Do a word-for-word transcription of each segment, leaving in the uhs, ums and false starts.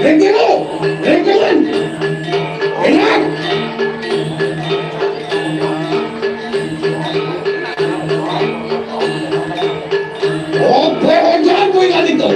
Rengkelo, rengkelan, enak. Opo ojanmu ikan itu?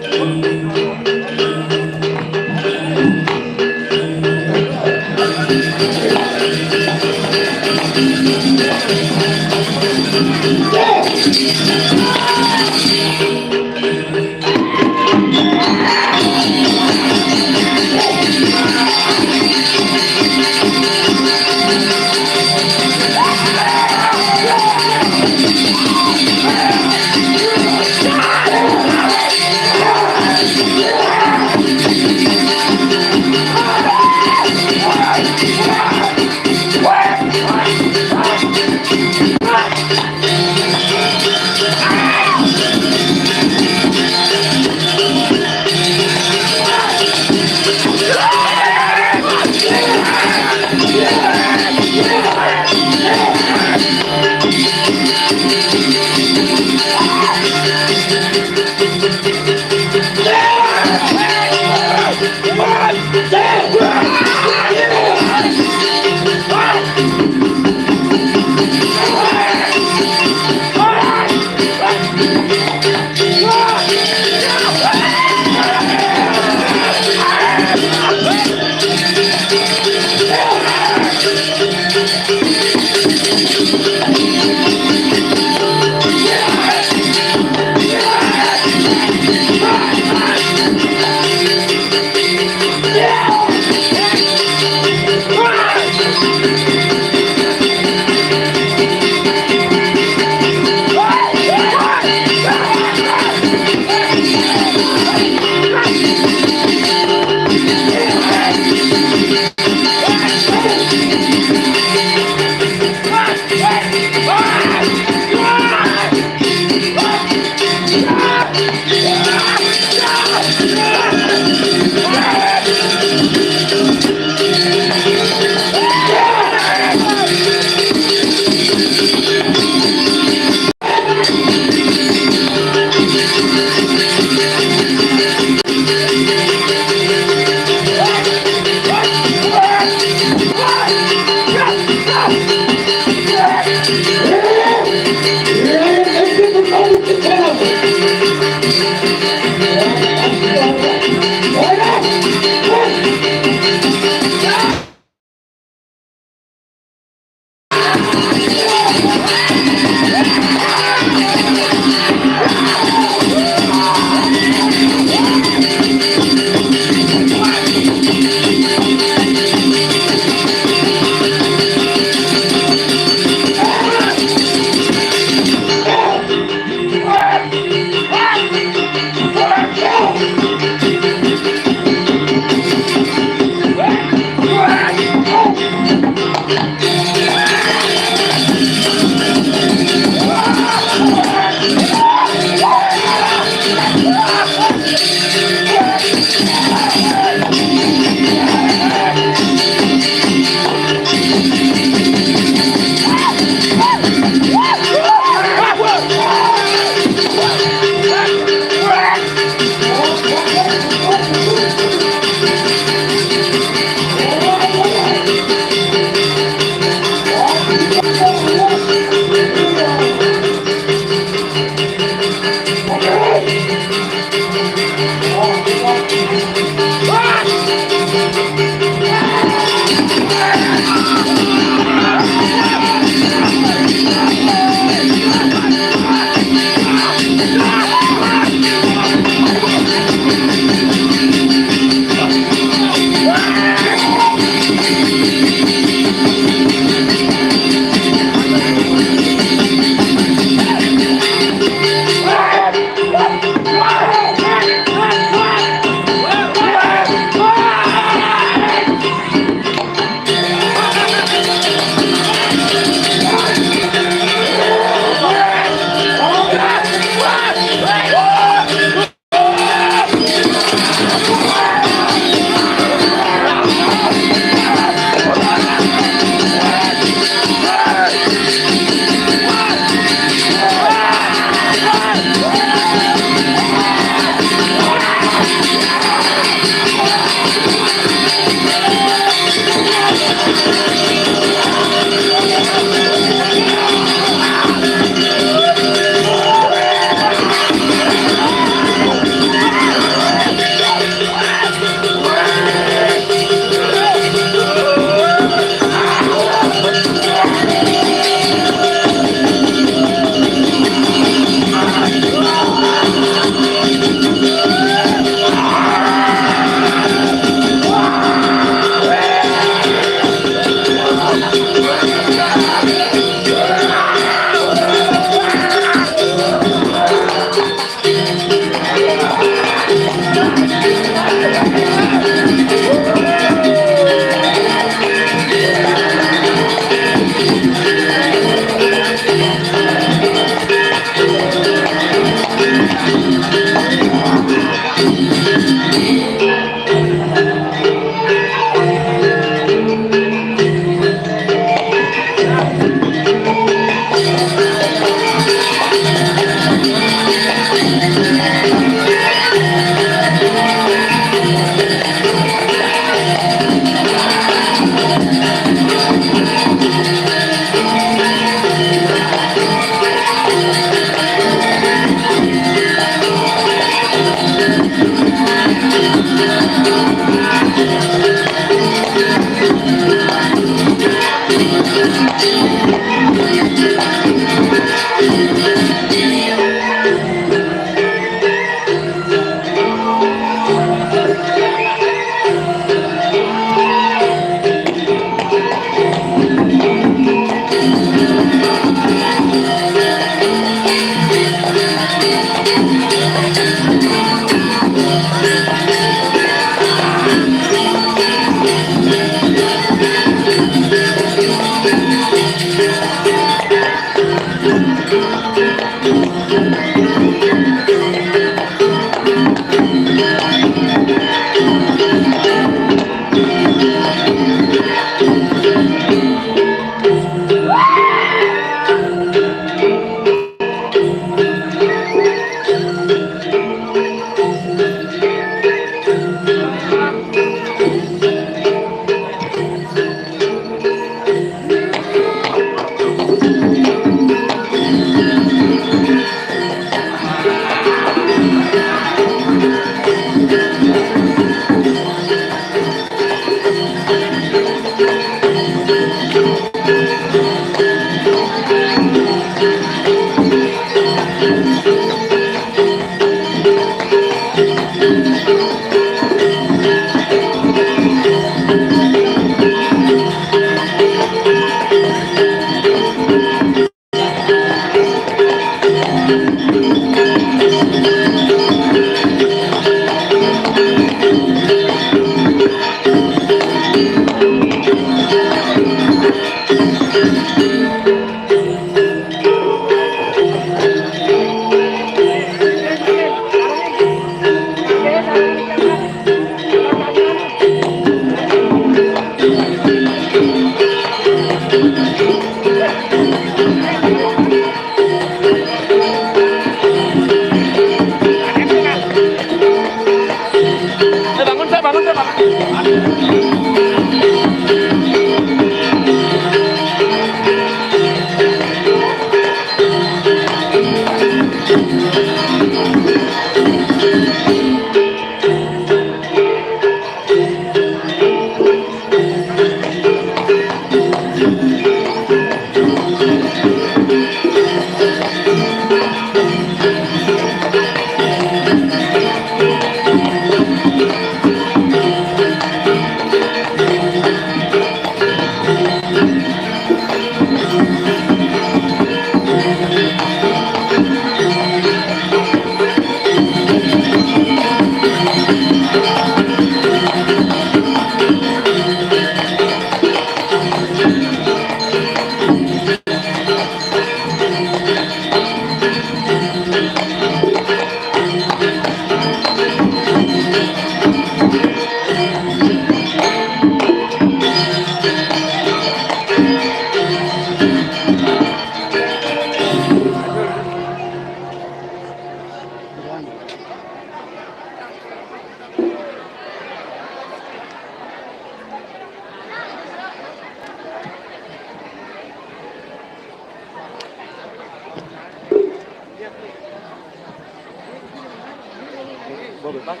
lo que pasa.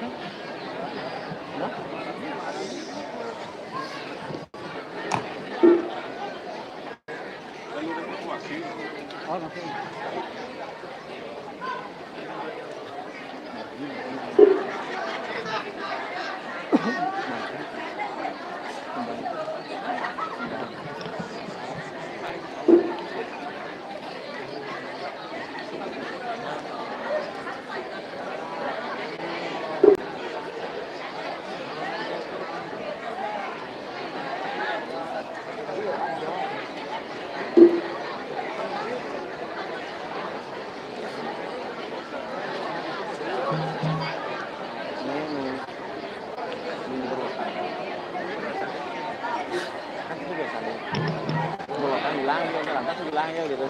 ¿No? Kan itu biasanya. Kalau kan bilang, ya, lantas bilang, ya, gitu.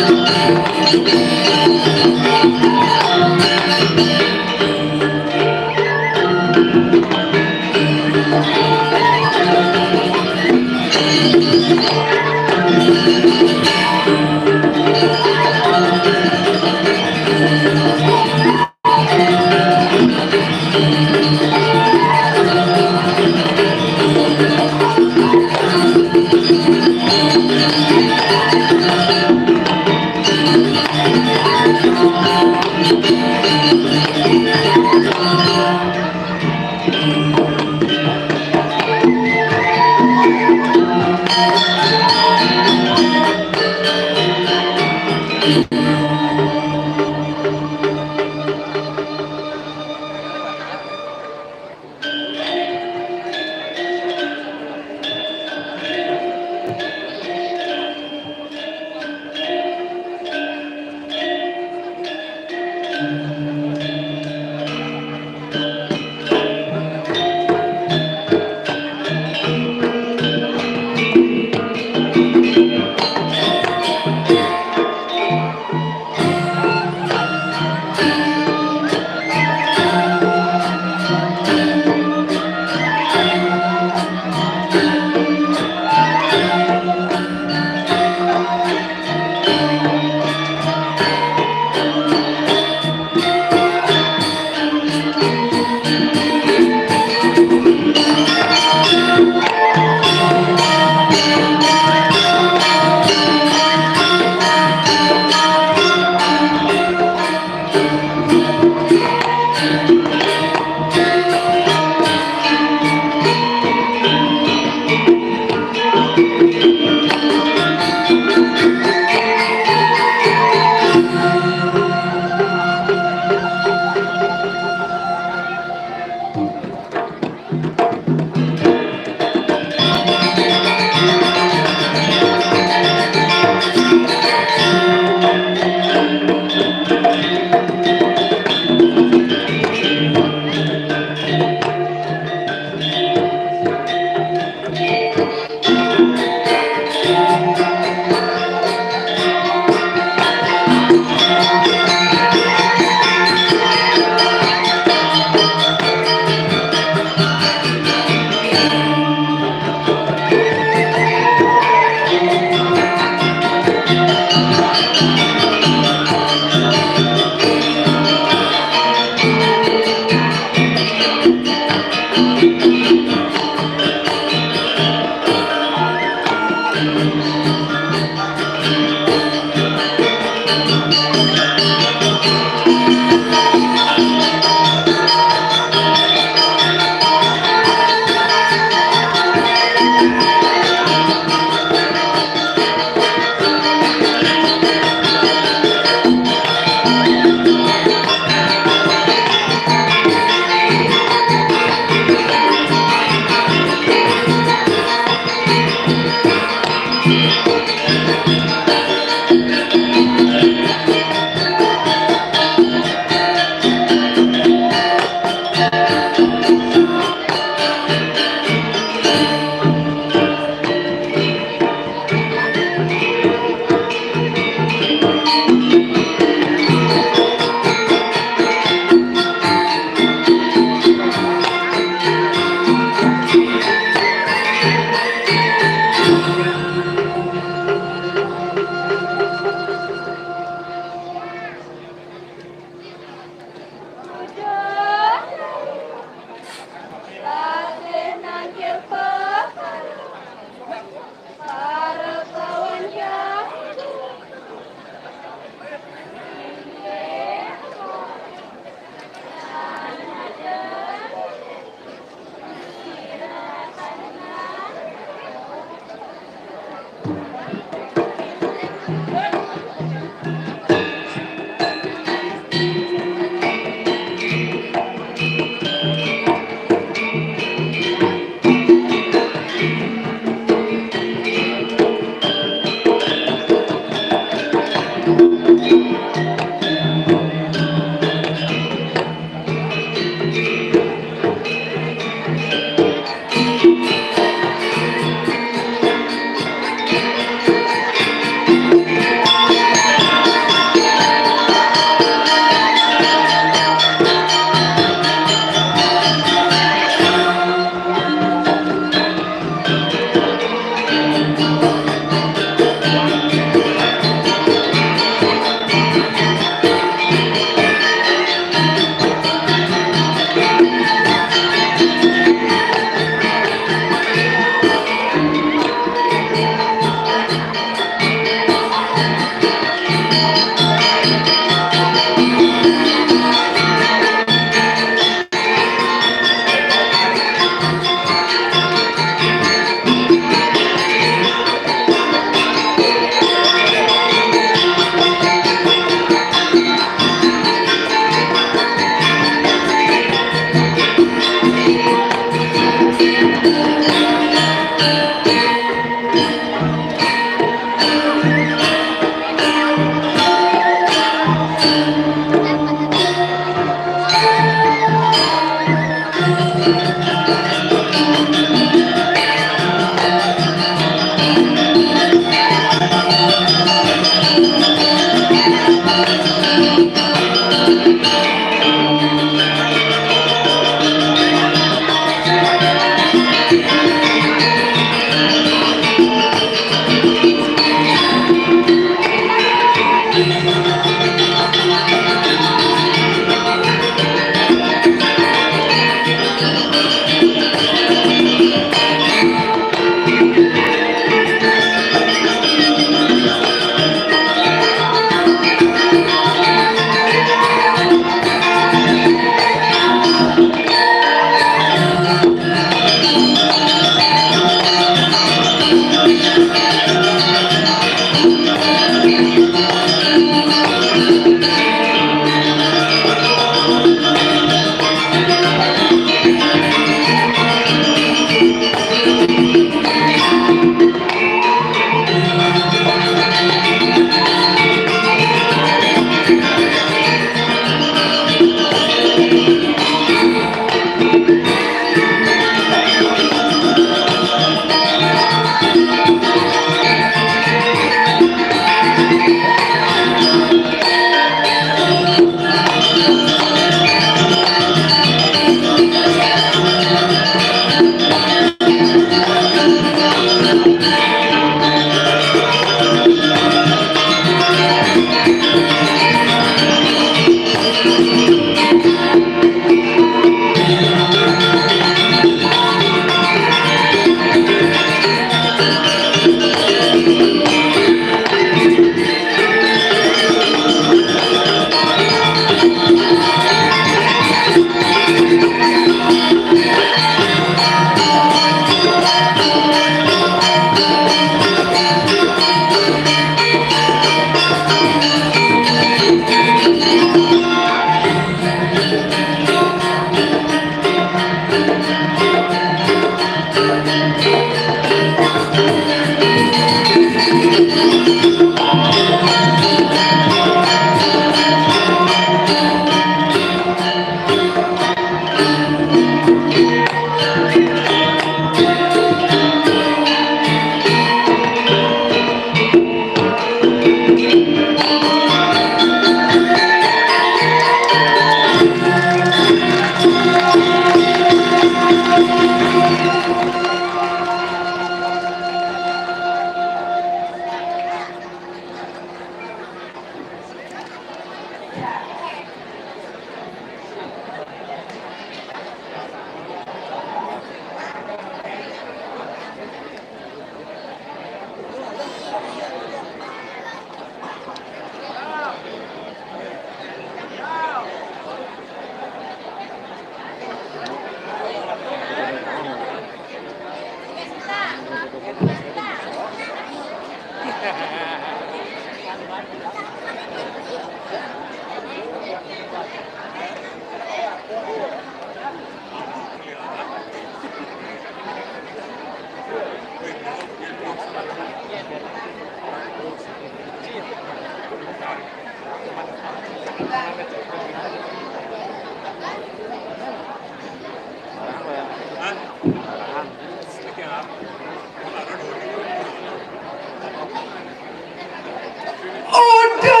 Udah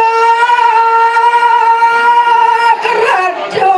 kerajo.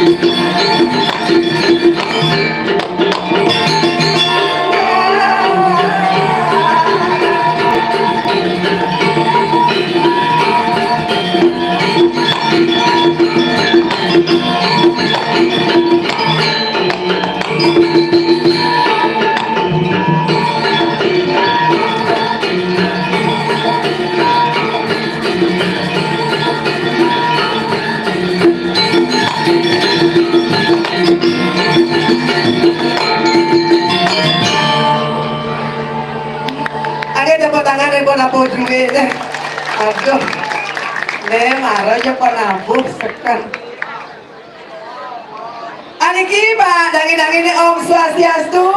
Ada tepuk tangan dari Bonapo juga deh. Aduh. Nih, marah aja Bonapo sekan. Aniki, Pak, dangi-dangi nih, Om Swastiastu.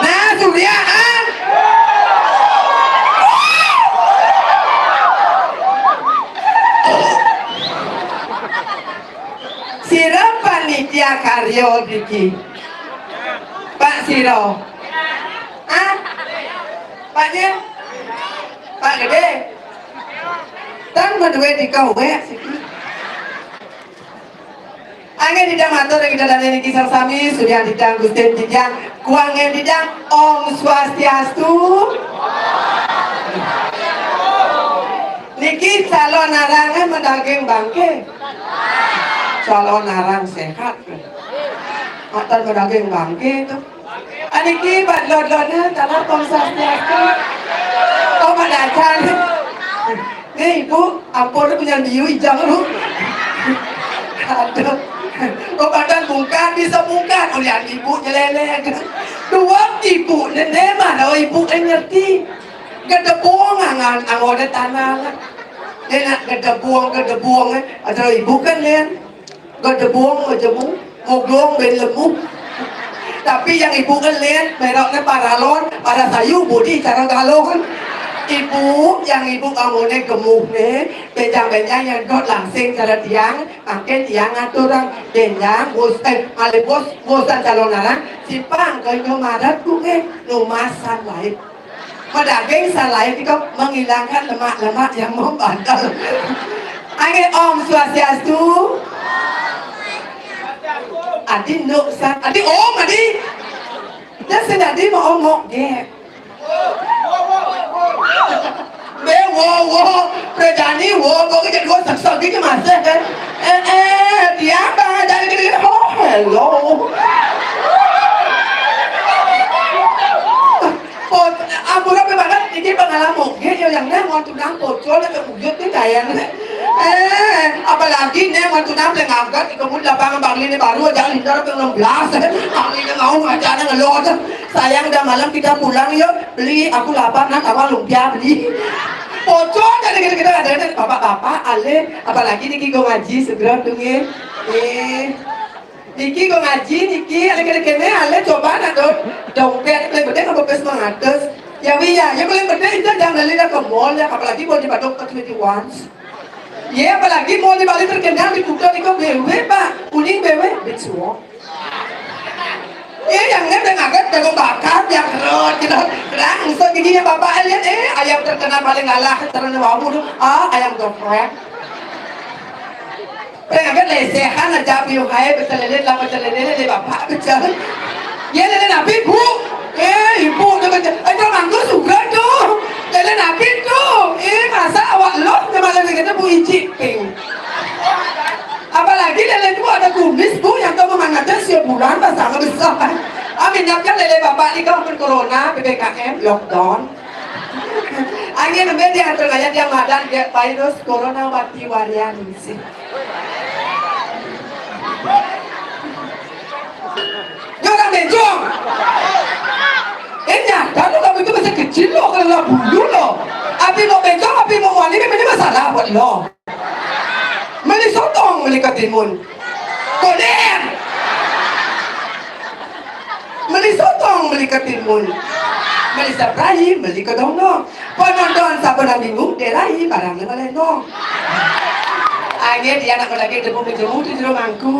Nah, Surya, ah. Sira panitia karya niki. Pak Siro. Ah? Pak Nyen? Pak Gede? Tan madué dikawé siki. Angin didang matur ing dalane niki sami, Surya didang, Gustin didang, Kuangen didang, Om Swastiastu. Niki calon arange medaging bangke. Calon arang sehat. Atan medaging bangke to. Aniki badlodlone talah Om Swastiastu. Oh, padacan. Nih, Ibu, ampun punya biu ijang lu. Aduh. Oh, badan bungkar, bisa bungkar. Ulian Ibu nyeleleh. Dua Ibu, nenek mana, oh, Ibu kan ngerti. Gedebong angan, angone tanah lah. Nenek gedebong, gedebong, eh. Ada Ibu kan, Len. Gedebong, gedebong, moglong, ben lemu. Tapi yang Ibu kan, Len, meroknya paralon, para sayu, budi, cara galon. Ibu, yang Ibu angone gemuh nih, benjang-benjang yang dot langsing cara tiang, makin tiang ngaturang, benjang, bos, eh, malih bos, bosan calon aran, simpang ke Indomaret ku nih, numasan lain. Medaging selain itu menghilangkan lemak-lemak yang membandel. Angin Om Swastiastu. Adi nuk sa, adi Om, adi. Dia sedadi mau omok ge. Be wo wo, prejani wo, bo ke jadi wo, sak sak gitu masih kan. Eh, eh, dia apa? Jadi gini, oh, hello. Pot, ampura pe banget, iki pengalaman. Nggih, yo yang nang wong tunang pocol ke wujud ni kayane. Eh, apalagi nih wong tunang pe ngangkat, ikut lapangan Bangli ini baru aja lindar pe enam belas. Bangli ini mau ngajane ngelot. Sayang udah malam kita pulang yuk. Beli, aku lapar nak, apa lumpia beli. Pocol jadi kita-kita ada bapak-bapak, ale, apalagi niki go ngaji segera dungin. Eh. Niki go ngaji, niki, ale kene-kene, ale coba nak dong. Dompet, paling penting apa pes mengatus. Ya wi ya, ya paling penting itu jangan lali ke mall ya, apalagi mau di Badung ke twenty one. Ya apalagi mau di Bali terkenal di Kuta niko B W, Pak. Kuning B W, becuok. Ya yang nggak ada ngaget, jago bakar, ya kerot, gitu. Langsung giginya bapak lihat, eh, ayam terkenal paling galak, terkenal bau tuh. Ah, ayam geprek. Pengen lesehan aja piu hai, pecel lele lah, pecel lele le bapak pecel. Ya lele napi, Bu? Eh, Ibu tu kata, eh, tu mangkus juga tu. Lele napi tu? Eh, masa awak lo nyamar lele kita Bu Icik ping. Apalagi lele tu ada kumis, Bu, yang tu memangatkan siap bulan pasang besar. Amin, kan lele bapak ni kau pun corona, P P K M, lockdown. Angin ambil dia atur gaya dia madan dia virus corona wati varian sih. Dia orang bencong. Eh, nyata lo, kamu itu masih kecil lo, kalau lah bulu lo. Api mau bencong, api mau wani, ini masalah buat lo. Meli sotong, meli ketimun. Koden. Meli sotong, meli ketimun. Meli sabrai, meli kedongnong. Penonton saben minggu, derai, barang lima lendong. Angin dia nak lagi debu menjemu di jero mangku.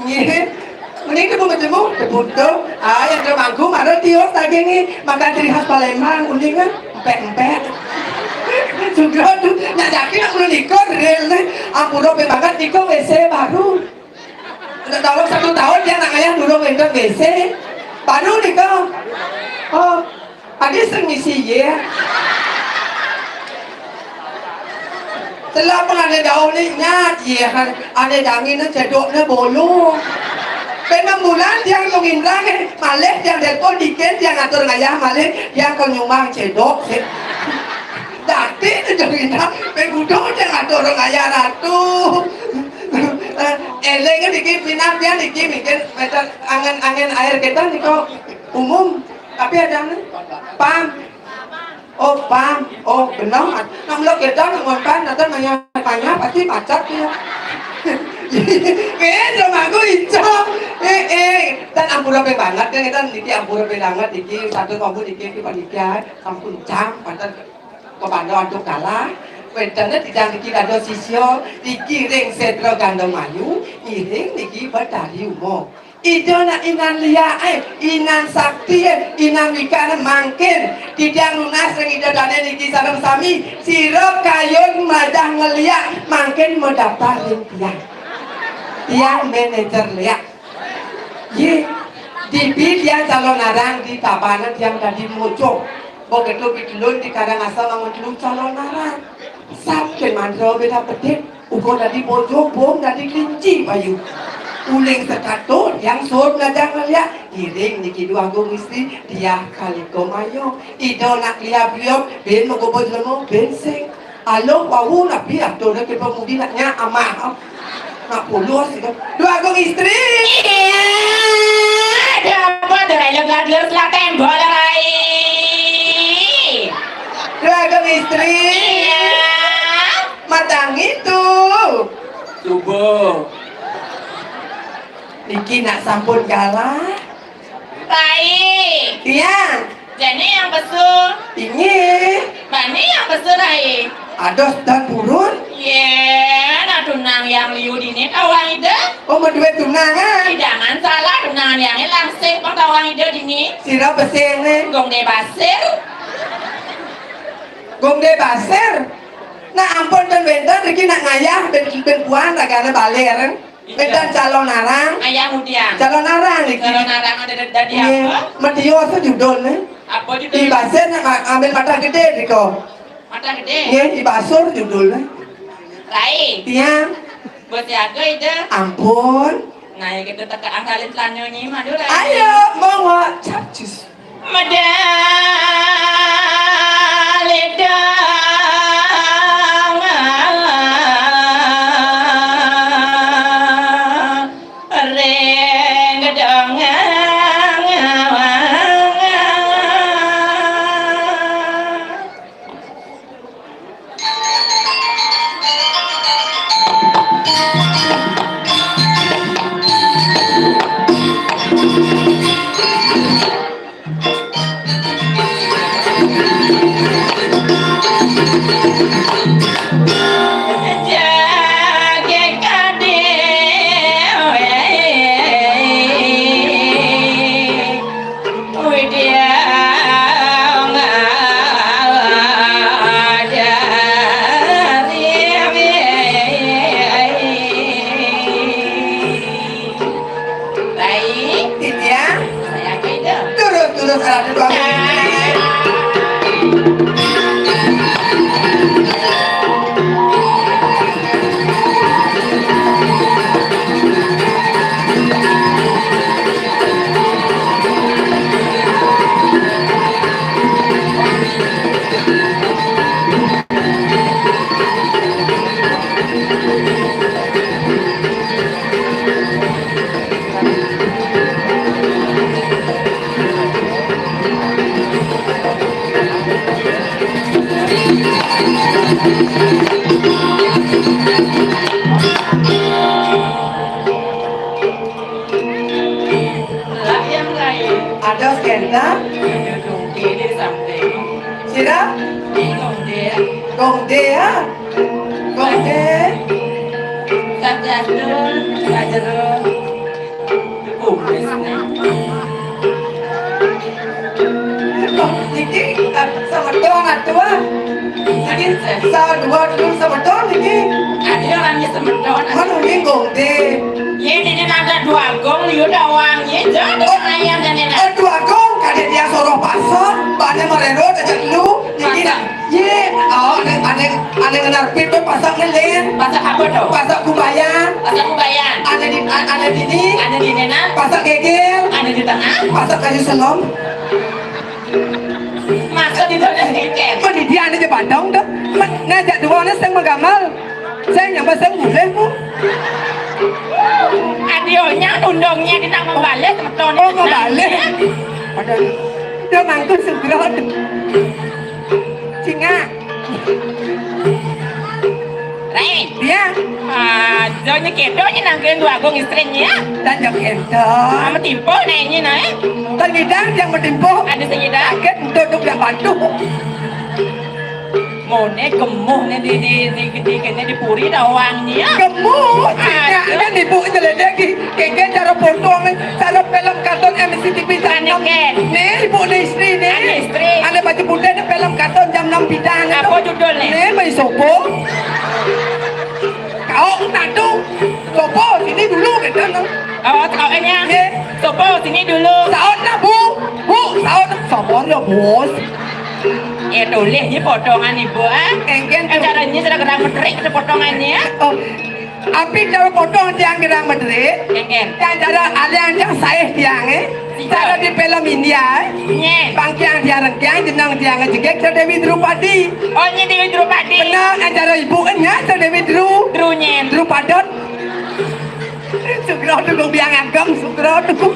Nggih. Mending debu menjemu, debu tu. Ah, yang jero mangku, marah tios lagi ni. Makan ciri khas Palembang, uning kan? Empek-empek. Sugro tu, nak jaki nak perlu nika, real ni. Ampura ping banget nika W C baru. Nak tahu satu tahun dia nak ngayah durung wénten W C. Baru nika. Oh, adi sing ngisi ya. Telah pun ada daun ni nyat ya kan. Ada dangin ni cedok ni bolong. Ping enam bulan dia ngitung indrang, eh. Malih dia telepon dikit, dia ngatur ngayah malih, dia kau nyumbang cedok. Dadi tu jeng Ida, ping kudu jeng atur ngayah ratu. Eh, éling niki pinat ya niki mungkin wénten angen-angen air kita nika umum, tapi ada anu, pam. Oh, pam. Oh, bener. Nah, mula kita nak ngon pam, nanti nanya-nanya pasti macet ya. Eh, sama aku ijo. Eh, eh, dan ampura ping banget ya, kita niki ampura ping banget niki, satu kampung niki, niki panitia, sampun jam, panten Kepala untuk kalah, wénten titiang niki dados sisya, niki ring Sétra Gandamayu, ngiring niki Betari Uma. Ida nak inan liak, eh, inan sakti, eh, inan wikan mangkin. Titiang nunas ring Ida dané niki sareng sami, sira kayun madah ngeliak, mangkin madaftar ring tiang. Tiang manajer liak. Yé, dibi tiang calonarang di Tabanan tiang dadi mojok. Begitu di Telun di Karangasem amun Telun calonarang. Sab ké mantra béda pedit, uga dadi bojok, bong dadi kelinci bayu. Uling sekato tiang sur ngajak ngeliak, ngiring niki Dwagung Istri, Diah Kalika Maya. Ida nak liab-liab, bin magoba jelema, bin sing. Aluh wau napi aturé ké pemudi nak nyak amah. Nak puluh sih. Dwagung Istri. Iya, ada apa tuh? Ayo, Gladys, lah tembok lah, Rai. Dwagung Istri. Iya. Matang itu. Subuh. Niki nak sampun galah. Rai. Tiang. Jani yang pesu. Inggih. Bani yang pesu, Rai. Ados dan purun. Yé, nah tunang yang liu dini tawang ida. Oh, madué tunangan. Ih, jangan salah, tunangan yang langsing pang tawang ida dini. Sira besing né. Gong Dé Basir. Gong Dé Basir. Nah, ampun, ten wénten riki nak ngayah, ben, ben puan ragané balir. Wénten calonarang. Ayah mudiang. Calonarang niki. Calonarang ada dadi apa? Nggih, Medio sejudul né. Apa judul? I Basir nak ma-, ambil Mata Gedé nika. Mata Gedé. Nggih, I Basur judul né. Rai. Tiang. Buat siaga ida. Ampun. Nah, ya kita teka angkalin selanjutnya madu, Rai. Ayo, monggo. Capcus. Medal dang ring gedang. Baik. Titiang. Saya kira. Turun, turun, salah dulu. Lah, yang lain. Ada skena? Ini sampai. Sira? Bingung dia. Gong Dé, ya? Gong Dé. Sajastu, sajero. Kumis. Oh, iki, eh, sama dong, atua. Iki Saut dua dulu semeton iki. Ayo, lan iki semeton. Manu ning gong dé. Yén ini nanda dua gong, yo dawang, yé, jadi Oh. Ayam dan enak. Oh, dua gong, kadé dia soroh pasang, bane merero, dadi lu, iki nak. Yé, oh, ane, ane, ane ngenar pit, pasang ngelin. Pasang apa tuh? Pasang kubayan. Pasang kubayan. Ane di, a-, ane di ini. Ane di nenan. Pasang gegel. Ane di tengah. Pasang kayu selom. Maksud itu ada ngekek. Kok di dia ane jebadong tuh? Ma-, ngajak dua ane sing menggamal. Sing nyampe sing boleh mu. Adionya undongnya kita membalik, semeton. Oh, membalik. Padahal dia mangkun segera tuh. Cingak. Rai. Iya. Ah, donya kedo nya nangkén dua agung istrinya. Dan jok ento. Sama timpo nek ini naik. Dan ngidang yang metimpo. Ada sing ngidang. Kaget untuk duduk dak bantu. Mone gemuh nih di, di, di, di, kene di puri dawang nih ya. Gemuh, cingak. Aduh. Kan ibu nyeledek di Kengken cara potong, cara film kartun M C T V jam enam. Nih, ibu nih istri nih. Ane istri. Ane baju putih nih film kartun jam enam bidang. Apa judul nih? Nih, Mai Sopo. Kau tak tuh. Sopo, sini dulu, gitu, no. Oh, kau ini ya? Nih. Sopo, sini dulu. Saut lah, Bu. Bu, saut. Sabar ya, Bos. Ya, tulis ini potongan ibu, ah. Kengken. Kan caranya sudah gerang meterik, ada potongannya, ya. Oh. Api cara potong tiang gerang meterik. Kengken. Yang cara alian yang saeh tiang, eh. Cara di film India, eh. Nyen. Bangkiang tiang rengkiang, jenang tiang jegek, cara Dewi Drupadi. Oh, ini Dewi Drupadi. Benar, yang cara ibu, eh, nya, cara Dewi Dru. Dru nyen. Drupadon. Sugro tuh gong biang ageng, Sugro tuh.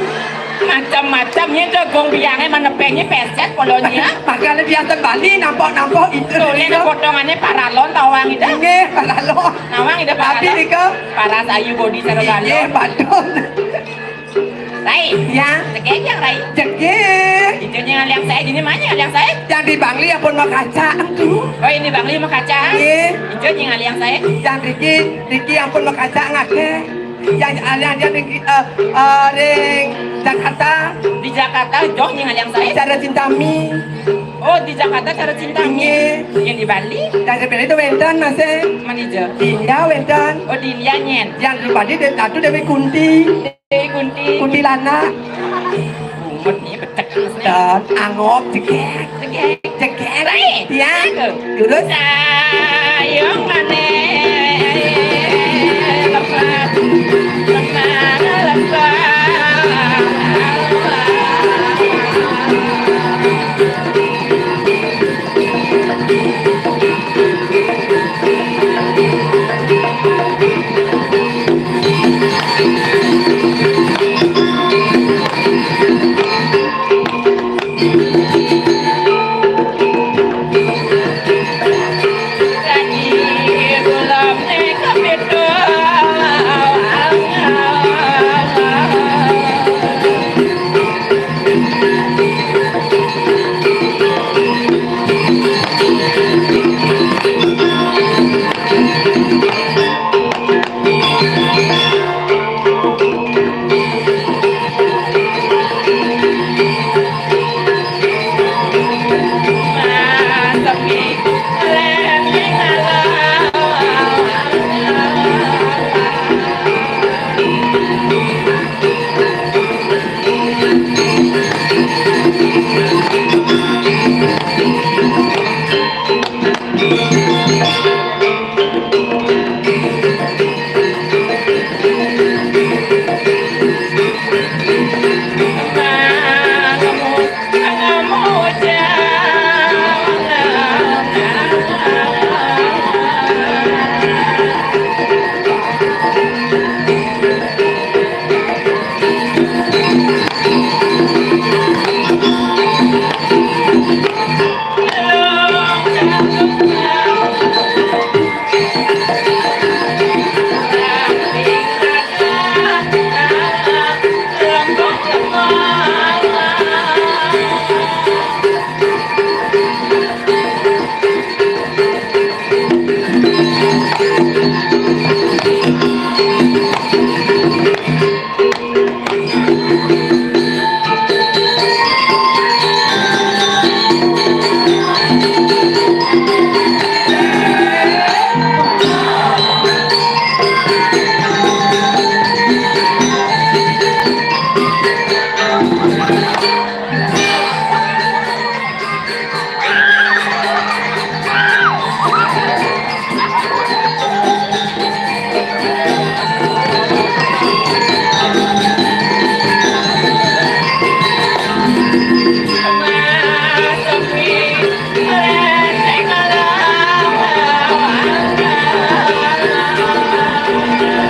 Macam-macam ya tuh gong biangnya, mana pengen peset polonya. Makanya biasa Bali, nampok-nampok itu. Tuh, ini potongannya paralon, tawang itu. Nggih, paralon. Nawang ida. Tapi paralon. Nika. Paras ayu bodi saro. Iya, galon. Padon. Rai. Ya. Cekek yang Rai. Cekek. Ijo nying aliang saya, ini mana aliang saya? Yang di Bangli ya pun makaca. Aduh. Oh, ini Bangli makaca. Iya. Ijo nying aliang saya. Yang Riki, Riki ampun makaca ngake. Yang aliang dia di, eh, eh, ring Jakarta. Di Jakarta, jong nying aliang saya. Cara cinta mi. Oh, di Jakarta cara cinta mi. Iya. Yang di Bali? Yang di Bali itu wénten, Mas, eh. Mana ijo? Di India wénten. Oh, di India nyen. Yang di Bali de-, atu Dewi Kunti. Dewi Kunti. Kuntilanak. Bungut nih, becek, Mas, nih. Dan angop, jegek. Jegek. Jegek. Baik. Ya. Itu. Terus? Sayang, mané. Lepas. Lepas, lepas.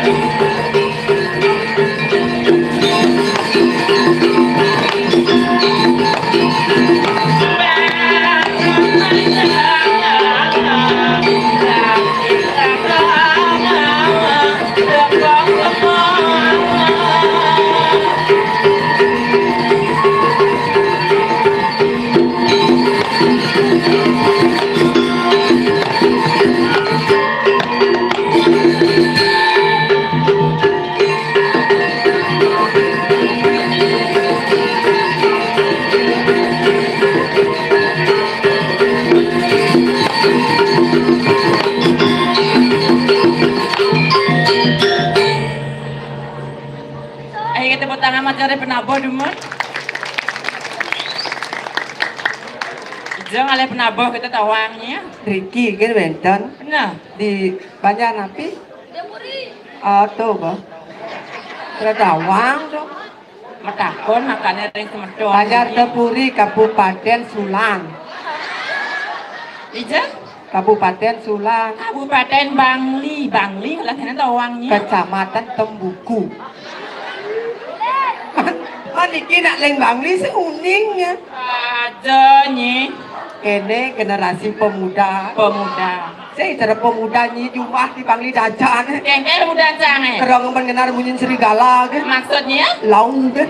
Ayo kita tepuk tangan macare penabuh dumun. Ijo ngalih penabuh kita tawangnya. Riki, kira wénten. Nah, di Banjar napi? Ah, to, Bah. Kira tawang to. Matakon makane ring semeton. Banjar Tepuri, Kabupaten Sulang. Ija? Kabupaten Sulang. Kabupaten Bangli. Bangli lah kene tawangnya. Kecamatan Tembuku. Man, man iki nak ring Bangli sing uning ya. Aja nyi. Kene generasi pemuda. Pemuda. Sing cara pemuda nyi jumah di Bangli dajan. Kengkeh pemuda sange. Kerong men ngenar munyin serigala ke. Maksudnya? Laung ke.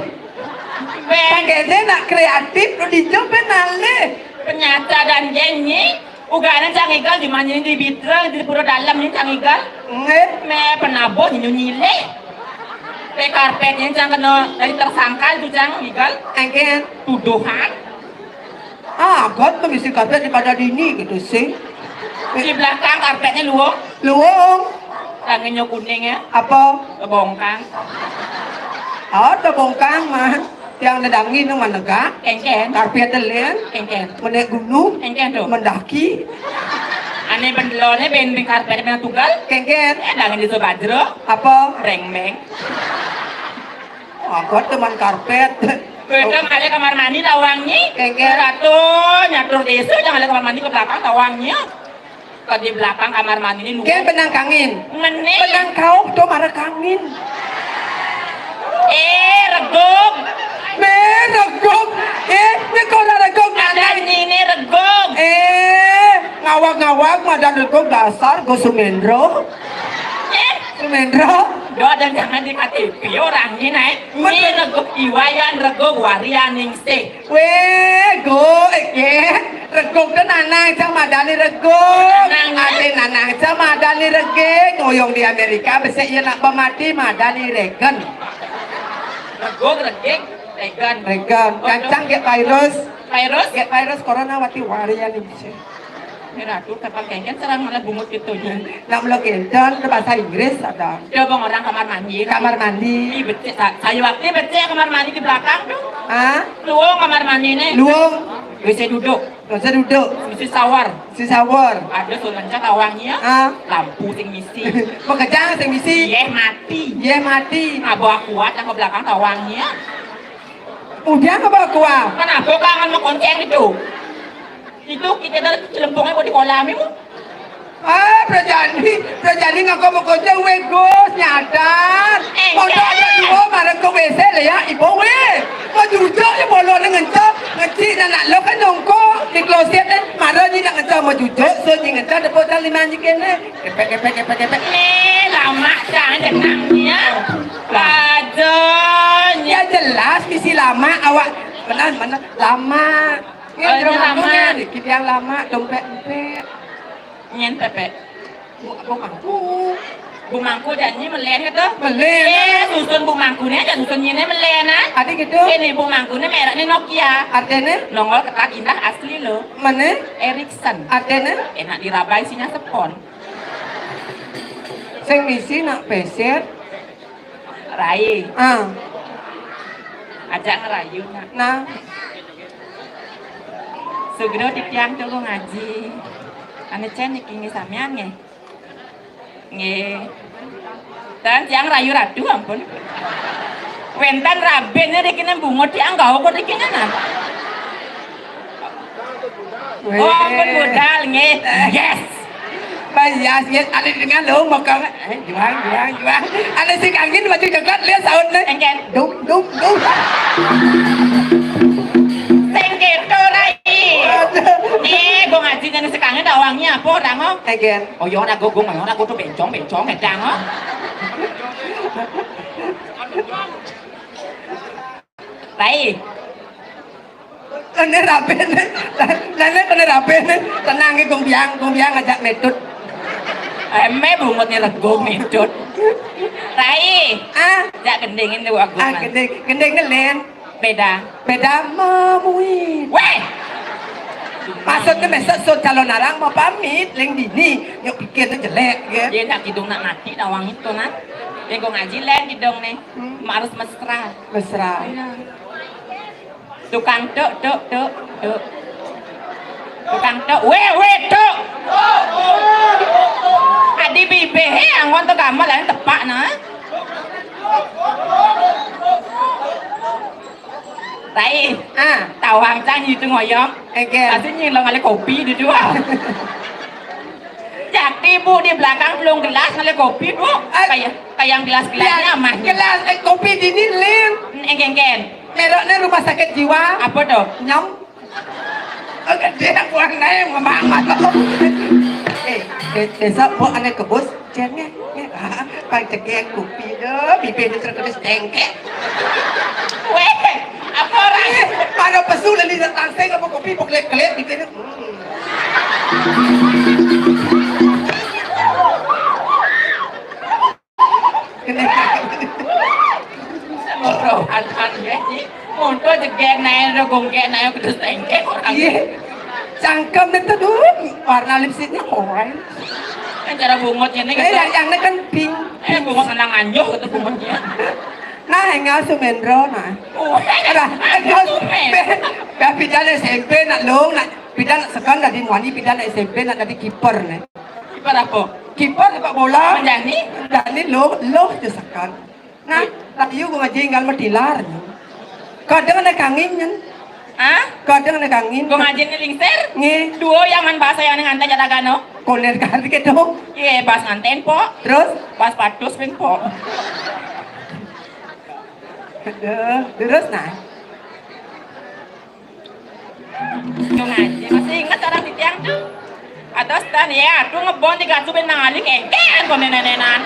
Ben. Kene nak kreatif lu dijawab ben alih. Penyata dan genyi. Uganan cang igal di mana di Bitra, di Pura Dalam ni cang igal. Nggih. Me penabuh nyu nyilih. Pe karpet ni cang kena dari tersangkal tu cang igal. Engken. Tuduhan. Ah, agot tu misi karpet daripada dini gitu sih. Di belakang karpetnya luwung. Luwung. Tangannya kuning ya. Apa? Bongkang. Oh, tu bongkang mah. Tiang nedangi nang manegak. Kengken. Karpet telen. Kengken. Menek gunung. Kengken tu. Mendaki. Ane bendelone ben ben karpet ben tugal. Kengken. Eh, dangan di Subajro. Apa? Rengmeng. Oh, aku teman karpet. Beda kali kamar mandi tawangi. Kengken. Ratu nyatur desa jangan ada kamar mandi ke belakang tawangi. Ke di belakang kamar mandi ini lu. Ke benang kangin. Meni. Benang kau tu marah kangin. Eh, reguk. Me reguk. Eh, me kola reguk. Ada nini reguk. Eh, ngawak-ngawak madan reguk dasar go Sumendro. Eh, Sumendro. Doa dan jangan di K T P orang ini naik. Ini reguk Iwayan, reguk Warian Ningsih. Weh, go, eh, reguk tu nanang cang madani reguk. Nanang, ya? Ate nanang cang madani regik. Ngoyong di Amerika, besek iya nak pemati, madani Reagan. Reguk, regik, Reagan. Reagan. Oh, kancang get virus. Virus? Get virus corona wati wari ya ni bisa. Ini ratu kapal kengken serang malah bungut gitu nya. Nak mula kenten ke bahasa Inggris ada. Dia bang orang kamar mandi. Kamar mandi. Ih, becek, sa-, saya waktu becek kamar mandi di belakang tu. Hah? Luung kamar mandi ni. Luung. W C duduk. W C duduk. Misi sawar. Si sawar. Ada sulenca tawangnya. Ah. Lampu sing misi. Pekejang sing misi. Yeh mati. Yeh mati. Abah kuat yang ke belakang tawangnya. Udah ke bawah kuat. Kenapa kangen mau konceng itu? Itu kita dari celempungnya buat di kolam itu. Ah, Prajani, Prajani ngaku mau konceng, weh, Gus, nyadar. Eh, pondok ada dua, marah ke W C lah ya, ibu, weh. Mau jujur ya, bolong ni ngencok, ngecik, nak, nak lo kan nongko di kloset, eh. Marah ni nak ngencok, mau jujur, so ni ngencok, tepuk tangan lima ni kena. Kepek, kepek, kepek, kepek. Eh, lama dah jenangnya. Lah. Rajanya. Ya jelas, misi lama, awak. Benar, benar, lama. Oh, ini lama. Kita yang lama, dompet empek. Nyen pepek. Bu, bu mangku. Bu mangku janji melen gitu. Melen. Eh, susun bu mangku ni aja, susun nyine melen, ah. Ada gitu. Ini bu mangku ni mereknya Nokia. Artinya? Nongol ketat indah asli lo. Mana? Ericsson. Artinya? Enak dirabai isinya spons. Sing misi nak peser. Rai. Ah. Ajak ngerayu nak. Nah. Sugro titiang tunggu ngaji. Ane cen niki nggih samian nggih. Nggih. Dan tiang rayu ratu ampun. Wenten rabinnya dikene bungut tiang gawa kok dikene nah. Weh. Oh, ampun budal nggih. Yes. Bayas, yes, ada dengan lo, makan. Eh, juang, juang, juang. Ada si kangen baju coklat, lihat saut nih. Engken. Dum, dum, dum. Sing gitu, Rai. Aduh. Eh, gua ngaji nyanyi sekangen, ada uangnya apa, orang, oh? Engken. Oh, iya, orang gua, gua, orang gua tuh bencong, bencong, ngedang, oh. Rai. Kene rapi ne. Lene kene rapi ne. Tenang iki, Gung Biang, Gung Biang ngajak metut. Eme bungut ni rego metut. Rai. Ah, jak gendingin tu aku. Ah, gending, gending ne, Len. Beda. Beda memuit. Weh. Maksudnya besok so calon arang mau pamit, Ling Dini. Yuk pikirnya jelek, ya. Dia nak kidung nak mati, tawang itu, nah. Dia gua ngaji, Len, kidung nih. Hmm. Harus mesra. Mesra. Iya. Tukang tuk, tuk, tuk, tuk. Tukang tuk, weh, weh, tuk. Adi bibih, eh, angon tu gamal, lain tepak, nah. Rai, ah, tawang cang itu ngoyong. Engke. Pasti nyilong ale kopi di dua. Jakti, Bu, di belakang belum gelas ngale kopi, Bu. Eh. Kayak, kayak yang gelas-gelasnya. Ya, mah. Gelas, eh, kopi dini, Lin. Engken, engken. Mereknya rumah sakit jiwa. Apa tuh? Nyam. Oh, gede aku aneh, memang mata. Eh, be-, besok, Bu, aneh ke bus. Jangan, ya. Pang cegek kopi, deh. Bibir itu terus dengkek. Weh, apa orang? Eh, para pesu lali tanseng apa kopi, poklet-klet, bibir itu. Hmm. Kena. Rohan-han ya, Ji. Monto jegek nae, ro gongkek nae, kedes tengkek orang. Iya. Cangkem itu dulu, warna lipstiknya orange. Kan cara bungutnya nih, eh, gitu. Yang, yang ini kan pink. Eh, bungut nang anjoh gitu bungutnya. Nah, enggak Sumendro, nah. Oh, ada, enggak Sumendro. Be-, be-, pidan S M P nak long, nak pidan sekan dari muani, pidan S M P nak dari kiper nih. Kiper apa? Kiper sepak bola. Menjani? Menjani lo, lo je sekan. Nah, tapi yuk gua ngaji tinggal metilar. Kadang ada kangin kan? Hah? Kadang ada kangin. Gua ngaji ni lingsir? Nge. Duo yang man bahasa yang ngantai jadagano. Koner kali gitu. Iya, pas nganten, Po. Terus? Pas patus, ping, Po. Aduh, terus nah. Dong aja, masih inget orang di tiang tuh. Atas tan ya, tuh ngebon tiga tuh ben nang alik engken kau nenenan.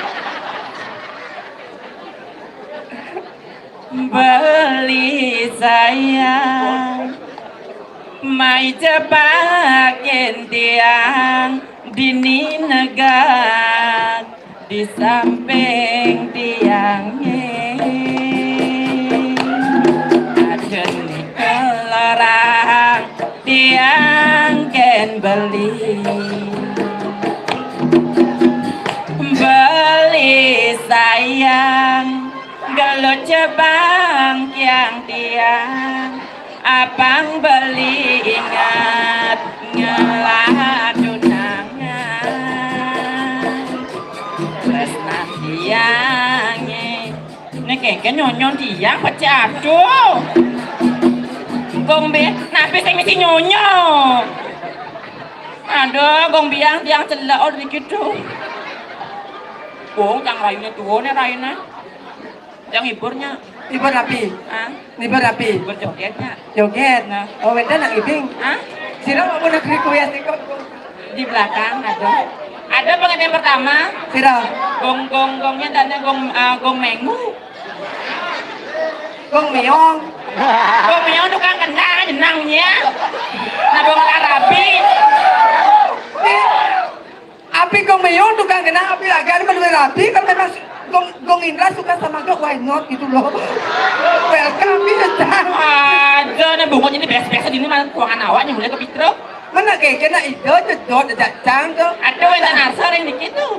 Beli sayang, mai jebakin tiang dini negak. Di samping tiangnya ada orang tiang ken beli. Beli sayang, gelut jebang tiang-tiang. Abang beli ingat ngelah tunangan. Terus nanti yang ini kengke nyonyon tiang pecah, aduh. Gong Bi, napi sing mesti nyonyo? Aduh, Gong Biang tiang celek, oh, dikit tuh. Gong, tiang rayunya tuh, nih rayunya. Yang hiburnya. Hibur rapi. Ah? Hibur rapi. Berjogetnya. Joget. Nah. Oh, wénten nak ibing. Ah? Sira mau nak request ikut. Di belakang ada. Ada pengantin pertama. Sira. Gong, gong, gongnya dan gong, ah, gong mengu. Gong miong. Gong miong tukang kendang, jenangnya. Nah, gong karabi. Eh, Api Gong Meyong tukang genah, api lagan menurut Api, kalau memang Gong, Gong Indra suka sama Gong, why not gitu loh. Welcome, bisa. Ada nih bungut ini biasa-biasa di ini malah kuangan awaknya mulai ke Pitro. Mana kayak kena ide, jedot, jajang tuh. Ada wénten asor yang dikit tuh.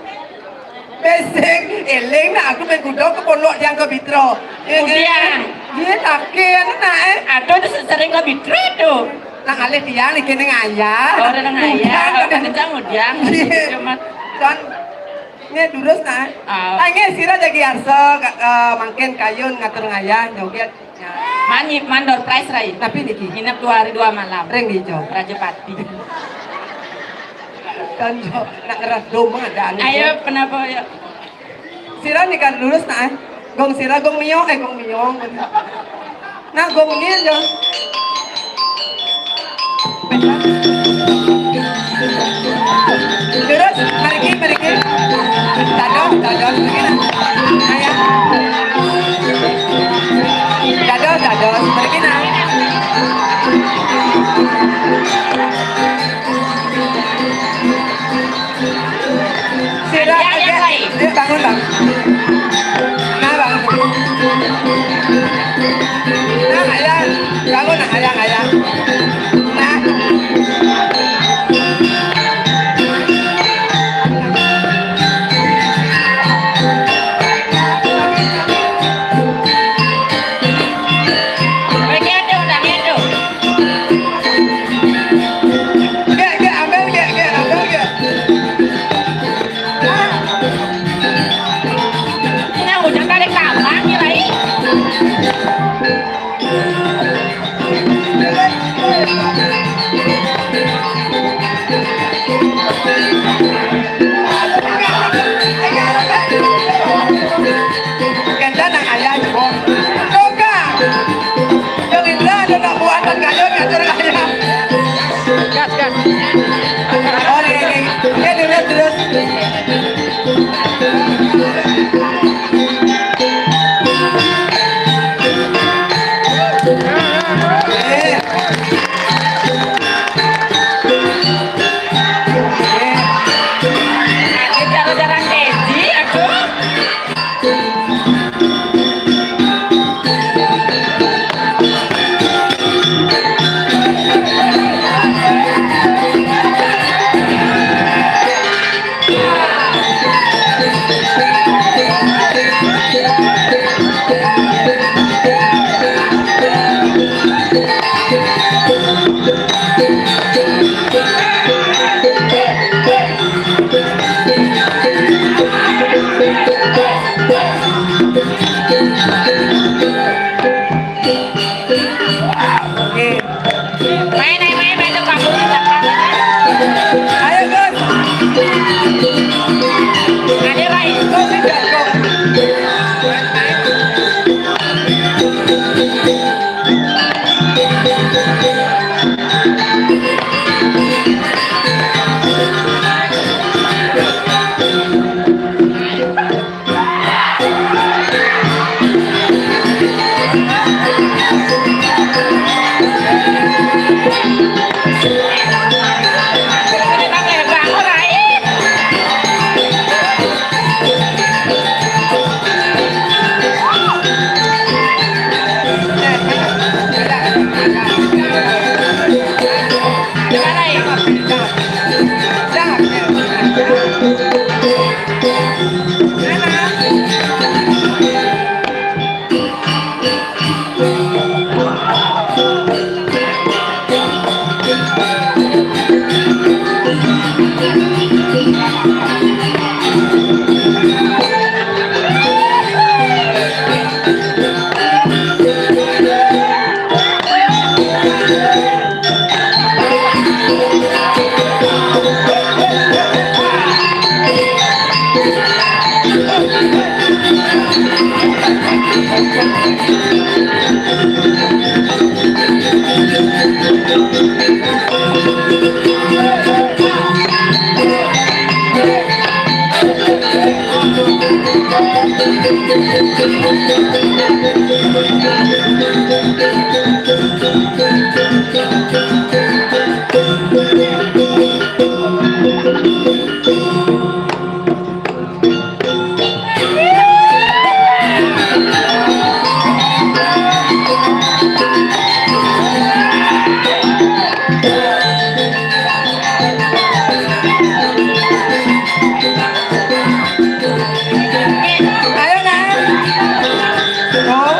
Besek, eling nak aku main kuda ke pondok yang ke Pitro. Kudiang. Dia takkan nak eh. Ada tuh sering ke Pitro tuh. Nang alih tiang niki ning ayah. Oh, nang ayah. Ngudang, oh, kan kencang ngudang. Iya. Cuma kan ini durus nah. Oh. Ah, ini sira jagi arsa, eh, mangkin kayun ngatur ngayah joget. Ya. Mani mandor price rai. Tapi niki. Nginep dua hari dua malam. Ring di Jo. Rajapati. Dan yo, nak ngeras doma dan. Ayo, kenapa ya? Sira nih kan lurus nah. Gong sira, gong miong, eh, gong miong. Nah, gong ini yo. Lurus, meriki, meriki. Dados, dados, meriki nah. Ayo. Dados, dados, meriki nah. Sira, ayo, ayo, bangun, Bang. Nah, Bang. Nah, ayo, bangun, nah, ayo, ayo. Nah. Gek, gek, ambil, gek, gek, ambil, gek. Nah, udah kali kapan nih, Rai? Kenta nang ayah jebol. Coba. Yang Indra ada nak buatan kayu, ngatur ayah. Gas, gas. Oh, ini, ini. Ya, terus, terus. Eh. Eh. Cara-cara Edi, aku. Oke. Main, main, main, main, tukang bulu, tukang. Ayo, Gus. Ada, Rai. Gus, tidak, Gus. Ayo, Nak. Oh.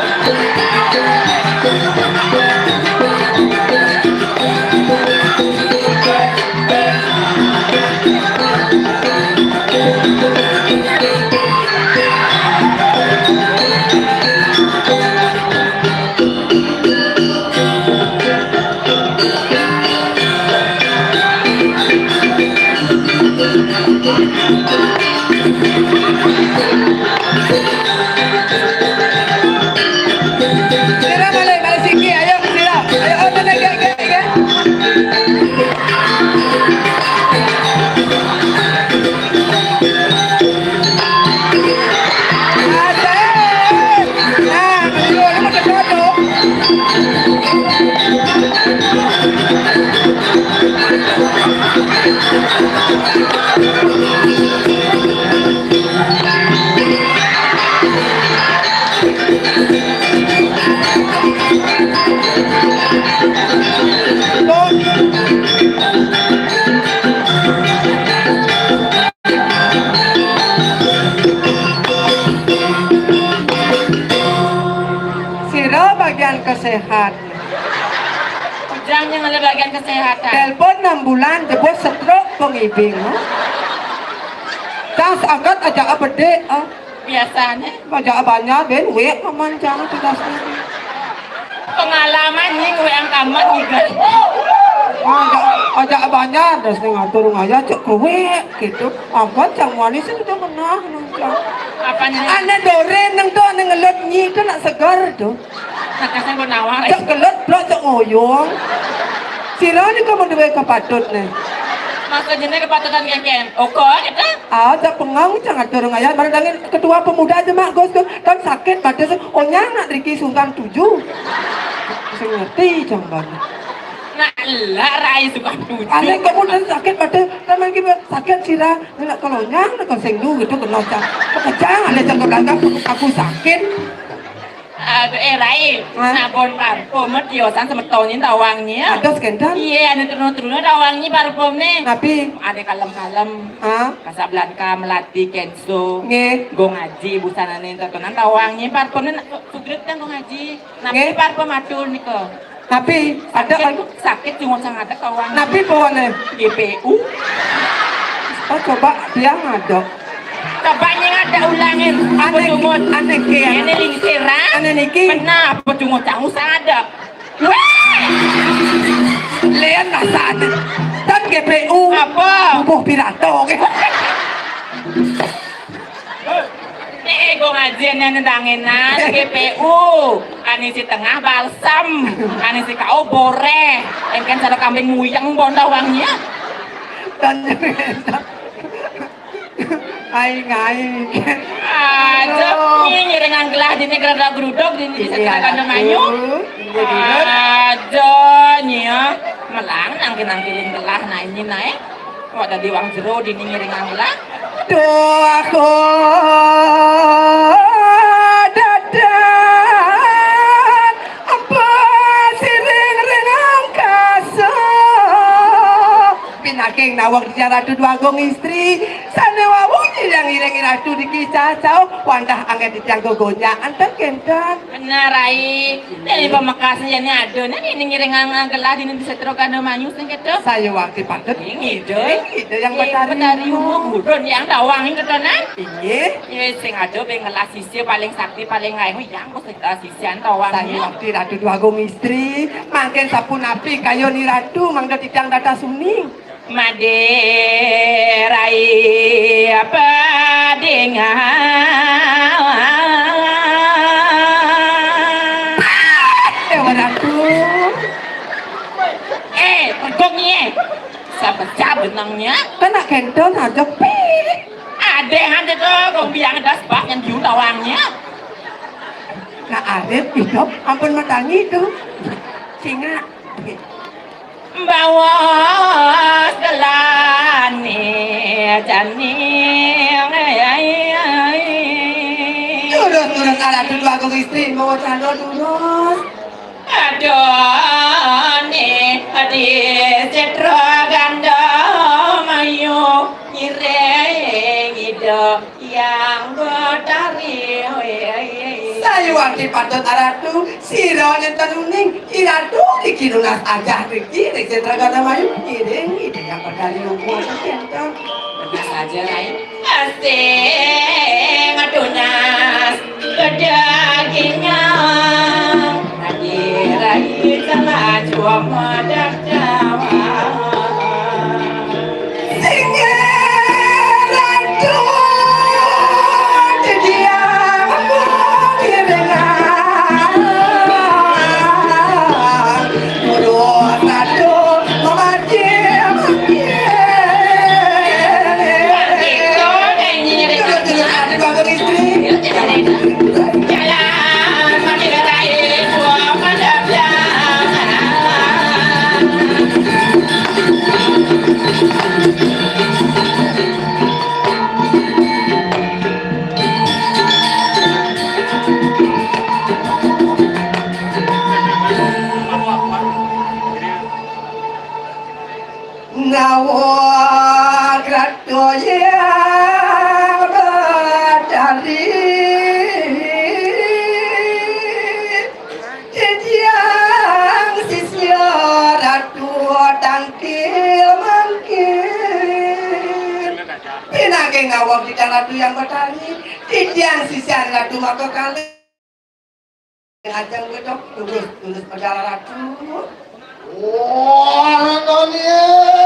Sehat. Ujang nyang ada bagian kesehatan. Telepon enam bulan, jebos stroke pengibing. Tas angkat aja bedik, ah. Biasanya. Aja banyak, ben, wek, maman, jangan tugasnya. Pengalaman nih, wek yang tamat nih, kan. Aja, aja banyak, das nih ngatur ngaya, cek kewek, gitu. Apa, cang wali sih udah menah, nang, cang. Apanya? Anak dore, nang tuh, anak ngelut nyi, itu nak segar, tuh. Nak kasih buat nawar, eh. Cek gelut, bro, cek ngoyong. Sira ni kamu duwe kepatut nih. Maksudnya kepatutan kengken. Oko, kita? Ah, cek pengang, cek ngatur ngaya. Barang dangin ketua pemuda aja, Mak, Gus, tuh. Kan sakit, batis, onyang nak Riki Sungkan tujuh. Sing ngerti, cang banget. Nak lah, Rai Sungkan tujuh. Aneh kamu dan sakit, batis. Teman kita sakit, sira. Nak kelonyang, nak sing lu gitu, kena cang. Kejang, ada cang ke belakang, aku sakit. Aduh, eh, Rai, hah? Sabon parfum, tiosan semeton ini tawangnya. Ada sekentan? Iya, ada turun-turun tawangnya parfum nih. Tapi? Ada kalem-kalem. Hah? Casablanca, Melati, Kenzo. Nggih. Gong Haji, busana nih, tontonan tawangnya parfum nih, nak sugrit kan Gong Haji. Nah, nggih. Parfum atur nih kok. Tapi ada sakit, kan? Sakit cuma sangat ada tawang. Tapi bawaannya? G P U. Oh, coba dia ngadok. Coba nying ada ulangin. Aneh, aneh, Ki. Ini lingsiran. Aneh niki. Benar, apa cungo cangu ada. Wah! Lian rasanya. Dan G P U. Apa? Bubuh pidato, oke. Eh, gua ngajian yang dangenan, G P U. Anisi tengah balsam. Anisi kau boreh. Engken cara kambing muyang bonda wangnya. Dan Aing, aing. Aja, aduh. Nyi ngiringan gelah dini gelah grudog dini di sekolah kandung manyu. Iya, iya. Aja, nyi ya. Melang nangkil-nangkilin gelah, nah ini naik. Kok ada di wang jero dini ngiringan gelah? Duh, aku dadan apa siring ring angkasa. Pinaking nawang titiang Ratu Dwagung Istri, sane wau nyidang iring Ratu dikicacau, wantah anggen titiang gogonyak, anten kenten. Bener, Rai. Dari pamekasne jane ada, nah, ini ngiring anggelah dini di Setro Ganda Manyu sing kedo. Saya wakti patut. Ing ide. Ing ide yang betari umum. Betari umum, budun yang dawang ing kedonan. Inggih. Ya, sing ada ben ngelah sisya paling sakti, paling ngayu, yang kok sing, eh, sisian tawang. Saya wakti Ratu Dwagung Istri, mangkin sapunapi kayun Ratu, mangda titiang dados uning. Made rai apa dengan? Dewa Ratu. Eh, tegok nye. Sabar-sabar nangnya. Kena kenton aja, pih. Ade hande to, gong biang das bah yang diundawangnya. Nah, Arif hidup, ampun matangi itu. Singa. Bawa selani jani. Turun, turun, alah, dulu aku istri, bawa calon, turun. Aduh, nih, di Setro Ganda Mayu, ngiring ida yang betari. Sayuwakti patut aratu, sira nenten uning, iratu niki nunas ajah niki, ring Setro Ganda Mayu, ngiring ida yang betari lumpur, nenten. Benar saja, Rai. Asing tunas kedagingan, hadirai telah cuma tertawa. Singgih ratu didiang piringan, urus ratu memaji. Istri. Wong kita Ratu Hyang Betari, titiang sisian Ratu maka kalih. Ajeng wedok, tulus, tulus medal Ratu. Oh, Ratu.